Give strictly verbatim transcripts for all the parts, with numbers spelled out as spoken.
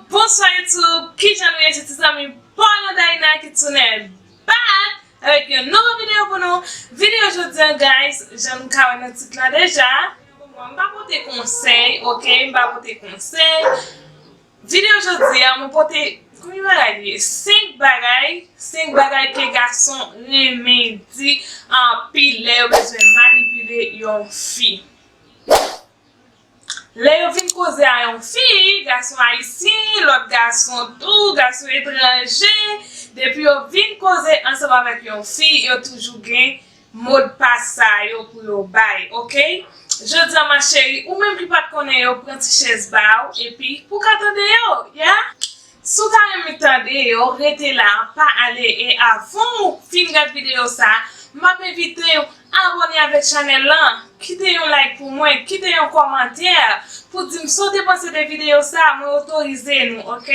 Bonswa YouTube, kijan nou ye? Se ti zanmi pa w lan Daïna ki tounen back avèk yon nouvo videyo pou nou. Videyo jodi a, guys, jan nou ka wè nan tit la deja, m pa pote konsèy, ok? M pa pote konsèy. Videyo jodi a, mwen pote, konbyen bagay li ye? Senk bagay, senk bagay ke gason renmen di anpil lè yo bezwen manipile yon fi. Lè yo vin koze a yon fi, gason ayisyen, lòt gason tou, gason etranje, depi yo vin koze ansanm avèk yon fi, yo toujou gen modpas sa yo pou yo bay, ok? Jodi a, ma chérie, ou menm ki pa t konnen yo, pran ti chèz ba w, epi pou w ka tande yo, ya? Si w ta renmen tande yo, rete la, pa ale, e avan w fin gad videyo sa, m ap envite w abòne avèk chanèl lan, kite yon like pou mwen, kite yon kòmantè pou di m sa w te panse de videyo sa, mwen otorize nou, ok?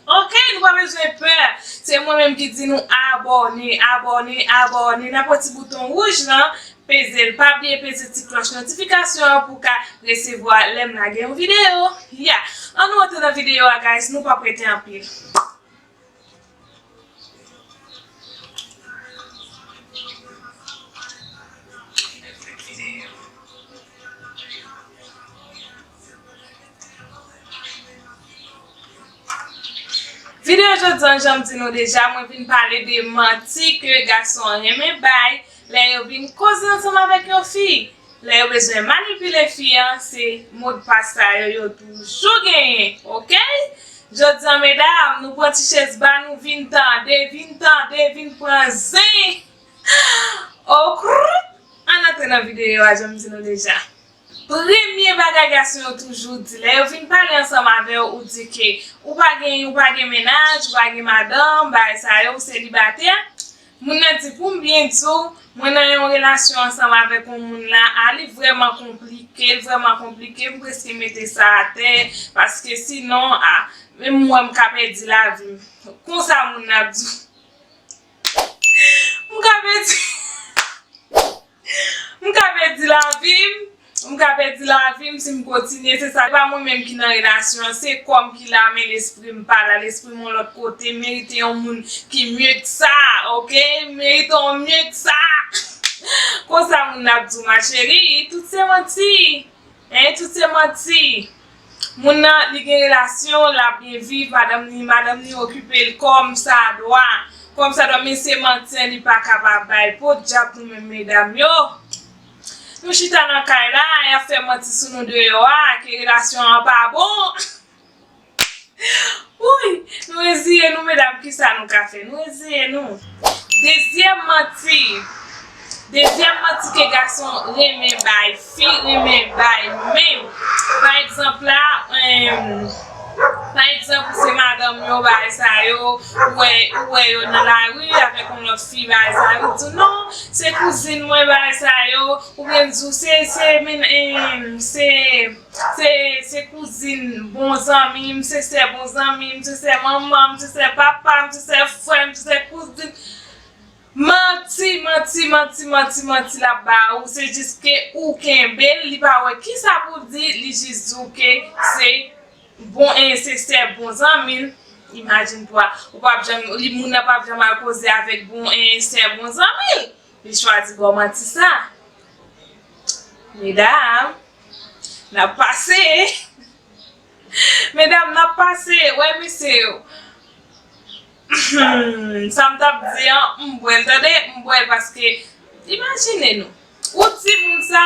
Ok, nou pa bezwen pè, se mwen menm ki di nou abòne, abòne, abòne, n ap wè ti bouton wouj lan, peze l, pa bliye peze ti klòch notifikasyon an pou w ka resevwa lè m lage yon videyo. Ya, ann nou antre nan videyo a, guys, nou p ap rete anpil. Videyo jodi a, jan m di nou deja, mwen vin pale de manti ke gason renmen bay lè yo vin koze ansanm avèk yon fi. Lè yo bezwen manipile fi an, se modpas sa yo yo toujou genyen, ok? Jodi a, medam, nou pran ti chèz ba nou, vin tande, vin tande, vin pran zen. Okr! Ann antre nan videyo a, jan m di nou deja. Premye bagay gason yo toujou di, lè yo vin pale ansanm avè w, ou di ke ou pa gen, ou pa gen mennaj, ou pa gen madanm, bagay sa yo, ou selibatè. Moun nan di, pou m byen di w, mwen nan yon relasyon ansanm avèk yon moun la, a, li vrèman konplike, li vrèman konplike, m prèske mete sa atè, paske sinon, a, menm mwen m ka pèdi lavi m. Konsa moun nan ap di w. M ka pèdi, m ka pèdi lavi m, m ka pèdi lavi m si m kontinye, se sa. Se pa mwen menm ki nan relasyon an, se kò m ki la, men lespri m pa la, lespri m yon lòt kote, m merite yon moun ki mye k sa, ok? M merite yon mye k sa. Konsa moun nan ap di w, ma chérie, tout se manti. Hein, tout se manti. Moun nan, li gen relasyon, l ap byen viv, madanm li, madanm li okipe l kòmsadwa. Kòmsadwa, men se manti an li pa kapab bay. Podyab nou menm medam yo. Nou chita nan kay la, y ap fè manti sou nou deyò a, ke relasyon an pa bon. Wouy! Nou reziye nou, medam, kisa nou ka fè? Nou reziye nou. Dezyèm manti. Dezyèm manti ke gason renmen bay, fi renmen bay menm. Pa egzanp la, em, pa egzanp, ou se madanm yo, bagay sa yo, ou wè, ou wè yo nan lari avèk yon lòt fi, bagay sa yo, ou di non, se kouzin mwen, bagay sa yo, oubyen di w se, se, men, em, se, Se, se kouzin bon zanmi m, se sè bon zanmi m, se sè manman m, se sè papa m, se sè frè m, se sè kouzin. Manti, manti, manti, manti, manti l ap ba ou. Se jis ke ou kenbe l, li pa wè kisa pou l di, li jis di w ke se bon, e se sè bon zanmi l. Imajine twa, ou p ap janm, li, moun nan p ap janm al koze avèk bon, e sè bon zanmi l. Li chwazi ba w manti sa. Medam, n ap pase. Medam, n ap pase. Wè, mesye yo. Sa m t ap di an, m bwè l, tande, m bwè l paske, imajine nou. Ou di moun sa,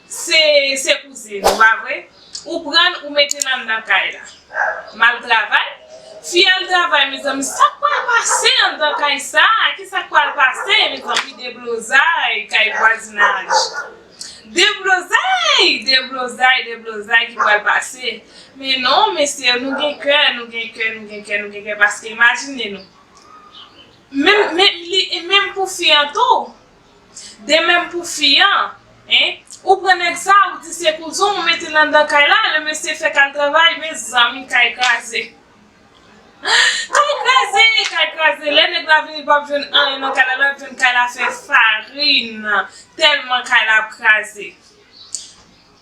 se, se kouzin ou, pa vre? Ou pran l, ou mete l anndan kay la. M al travay. Fi al travay, mezanmi, sa k pral pase anndan kay sa a? Kisa k pral pase, mezanmi? Deblozay kay vwazinaj. Deblozay, deblozay, deblozay ki pral pase. Men non, mesye, nou gen kè, nou gen kè, nou gen kè, nou gen kè, paske imajine nou. Menm, menm, li, e menm pou fi an tou. De menm pou fi an, hein? Ou pran nèg sa, ou di se kouzin w, ou mete l anndan kay la, lè mesye fèk al travay, mezanmi, kay kraze. Kay kraze, kay kraze. Lè nèg la vini, li p ap jwenn anyen nan kay la, l ap jwenn kay la fè farin. Tèlman kay la ap kraze.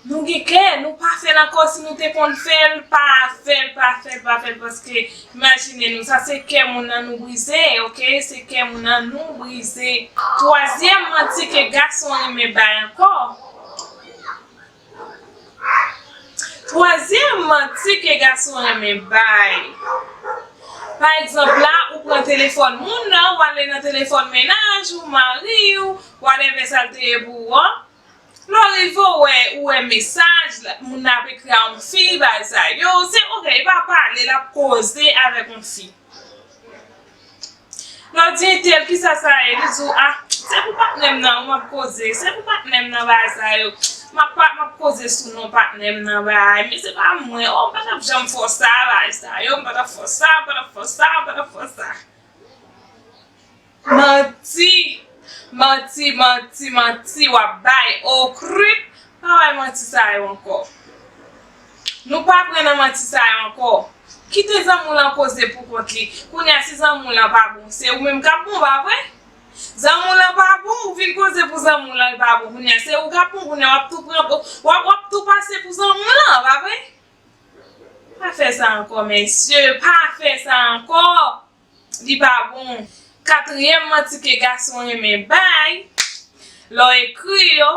Nou gen kè, nou pa fè l ankò, si nou te konn fè l, pa fè l, pa fè l, pa fè l, paske imajine nou, sa se kè moun nan nou brize, oke? Se kè moun nan nou brize. Twazyèm manti ke gason renmen bay ankò. Twazyèm manti ke gason renmen bay. Pa egzanp la, ou pran telefòn moun nan, ou ale nan telefòn mennaj ou, mari w, whatever sa l te ye pou ou an. Lè w rive, ou wè, ou wè mesaj, moun nan ap ekri a yon fi, bagay sa yo. Se, oke, li pa pale, l ap koze avèk yon fi. Lè w di entèl, kisa sa ye? Li di w, ah, se pou patnè m nan, m ap koze. Se pou patnè m nan, bagay sa yo. M ap, pa- m ap koze sou non patnè m nan, bagay. Men se pa mwen. Oh, m pa t ap janm fè w sa, bagay sa yo. M pa t ap fè w sa, m pa t ap fè w sa, m pa t ap fè w sa. Manti, manti, manti, manti w ap bay. Okrit, pa bay manti sa yo ankò. Nou pa pran nan manti sa yo ankò. Kite zanmi w lan koze pou kont li. Kounye a, si zanmi w lan pa bon, se ou menm k ap bon, pa vre? Zanmi w lan pa bon, ou vin koze pou zanmi w lan, li pa bon. Kounye a, se ou k ap bon, kounye a, w ap tou pran, w ap, w ap tou pase pou zanmi w lan, pa vre? Pa fè sa ankò, mesye, pa fè sa ankò. Li pa bon. Katriyèm manti ke gason renmen bay, lè w ekri yo,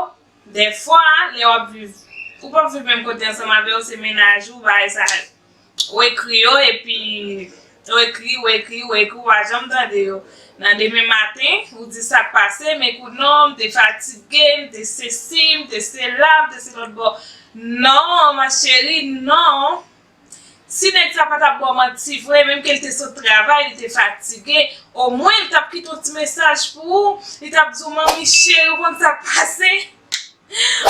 dèfwa, lè w ap viv, ou p ap viv menm kote ansanm avè yo, se mennaj ou, bagay sa yo. Ou ekri yo, epi ou ekri, ou ekri, ou ekri, ou pa janm tande yo. Nan demen maten, ou di sa k pase, men kout non, m te fatige, m te sesi, m te sela, m te se lòt bò. Non, ma chérie, non. Si nèg sa pa t ap ba w manti vre, menm ke l te sot travay, li te fatige, omwen li t ap kite yon ti mesaj pou ou, li t ap di w, manmi cheri, ou konn sa k pase?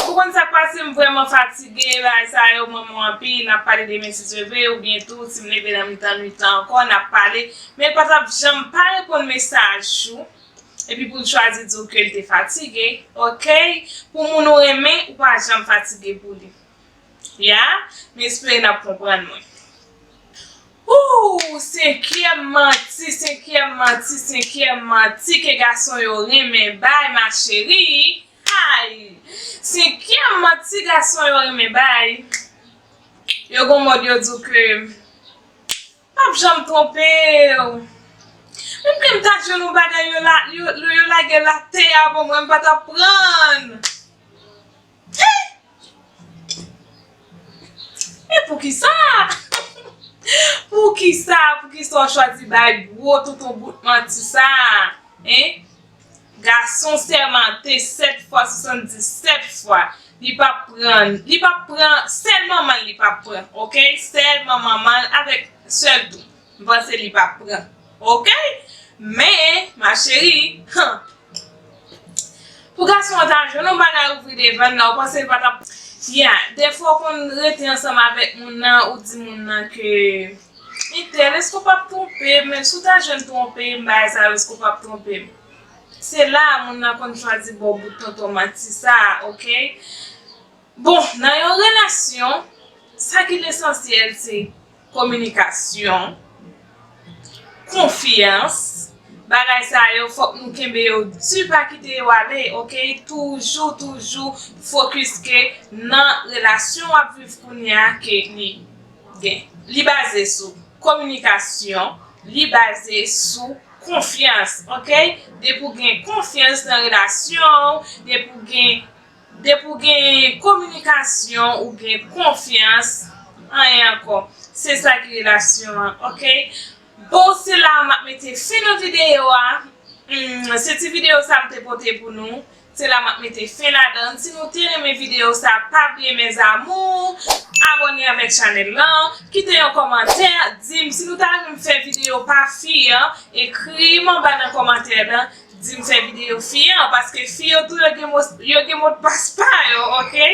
Ou konn sa k pase, m vrèman fatige, bagay sa yo, m renmen w anpil, n ap pale demen si Dye vle, oubyen tou, si m leve nan mitan nwit lan ankò, n ap pale, men l pa t ap janm pa reponn mesaj ou, epi pou l chwazi di w ke l te fatige, oke? Pou moun ou renmen, ou pa janm fatige pou li. Ya, m espere n ap konprann mwen. Ooh, senkyèm manti, senkyèm manti, senkyèm manti ke gason yo renmen bay, ma chérie. Ay! Senkyèm manti gason yo renmen bay. Yo gon mòd yo di w ke m p ap janm twonpe w. Menm ke m ta jwenn yon bagay yo la, yo, yo, yo lage l atè a pou mwen, m pa t ap pran. E poukisa? Poukisa? Poukisa w chwazi bay gwo tonton bout manti sa a? Hein? Gason sèmante sèt fwa, swasanndisèt fwa, li p ap pran, li p ap pran, sèl manman l li p ap pran, oke? Sèl manman l avèk sèl tou. M panse li p ap pran, oke? Men, ma chérie, han, pou gason an ta jwenn yon bagay ouvri devan l la, ou panse l pa t ap, ya, dèfwa w konn rete ansanm avèk moun nan, ou di moun nan ke, entèl, èske w p ap twonpe m? Men si w ta jwenn twonpe m, bagay sa yo, èske w p ap twonpe m? Se la a moun nan konn chwazi ba w bout tonton manti sa a, oke? Bon, nan yon relasyon, sa ki lesansyèl se kominikasyon, konfyans, bagay sa yo fòk nou kenbe yo di, pa kite yo ale, oke? Toujou, toujou fokis ke nan relasyon w ap viv kounye a ke li gen. Li baze sou kominikasyon, li baze sou konfyans, oke? Depi w gen konfyans nan relasyon w, depi w gen, depi w gen kominikasyon, ou gen konfyans, anyen ankò. Se sa ki relasyon an, oke? Bon, se la a m ap mete fen nan videyo a. Hmm, se ti videyo sa m te pote pou nou. Se la m ap mete fen ladan l. Si nou te renmen videyo sa, pa bliye mes amours, abòne avèk chanèl lan, kite yon kòmantè, di m si nou ta renmen m fè videyo pa fi an, ekri m anba nan kòmantè lan, di m fè videyo fi an, paske fi yo tou yo gen mo, yo gen modpas pa yo, oke?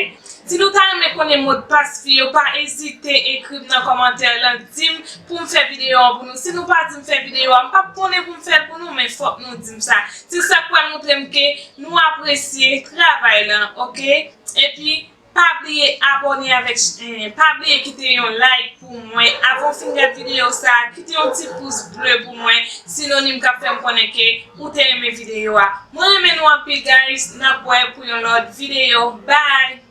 Si nou ta renmen konnen modpas fi yo, pa ezite ekri m nan kòmantè lan, di m pou m fè videyo an pou nou. Si nou pa di m fè videyo a, m p ap konnen pou m fè l pou nou, men fòk nou di m sa. Se sa k pral montre m ke nou apresye travay lan, oke? Epi, pa bliye abòne avèk, eh, pa bliye kite yon like pou mwen. Avan w fin gad videyo sa, kite yon ti pous ble pou mwen, sinonим k ap fè m konnen ke ou te renmen videyo a. Mwen renmen nou anpil, guys. N ap wè pou yon lòt videyo. Bye!